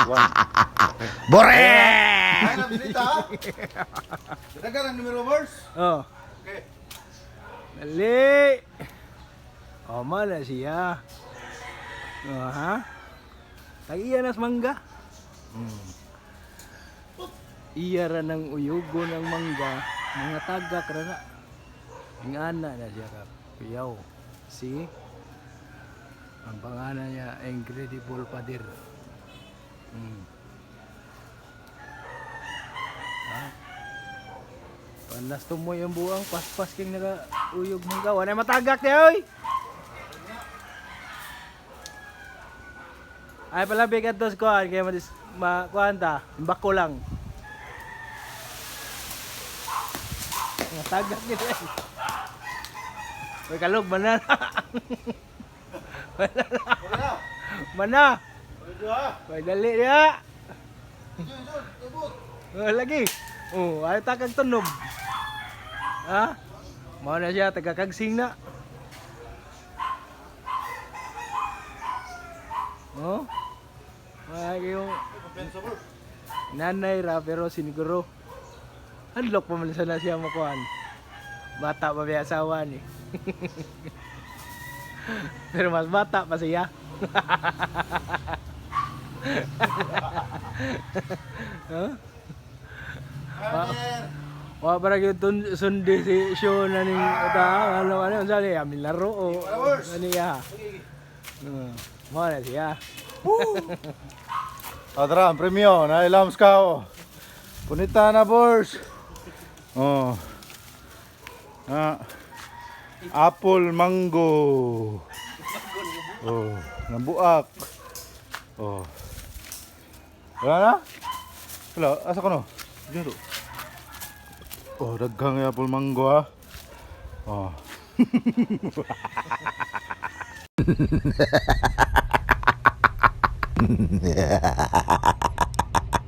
One. Bore! Ay, nabilita ha? Dagan ang numero, boss. Oh. Okay. Dali. Oh, mana siya. Oh, ha? Tag-iya nas mangga. Iya ra ng uyugo ng mangga, mga tagak ra na. Ingana na siya ka. Kuyaw. See? Ang pangalan niya, Incredible Padir. Ha? Panas tumoy ang buang, paspas king naka uyog mangga. Wala matagak niya, oy! Ay pala bigat dos kuan kaya madis ma kuan ta, bako lang. Mga tagak nila. Eh. Uy, kalog mana na. Mana na. Wala. Mana. Pwede ha. Uy, dali niya. Jun, Jun, tubot. Oh, lagi. Oh, ay takag tunog. Ha? Mao na siya taga Kagsing na. Oh. Ay, yung Kumpensa, boss. nanay ra pero siniguro. Hadlok pa man sana siya makuan. Bata pa biya asawa ni. Pero mas bata pa siya. Huh? Partner. Wa para gyud tun sundi si show na ning ta ano ano unsa ni amin laro o ano ya. Mao na siya. Ah, tara, ang premyo. Nailams ka, oh. Punita na, boss. Oh. Ah. Apple mango. Oh, nambuak. Oh. Wala na? Wala, asa ko no? Diyan to. Oh, daghang apple mango ah. Oh.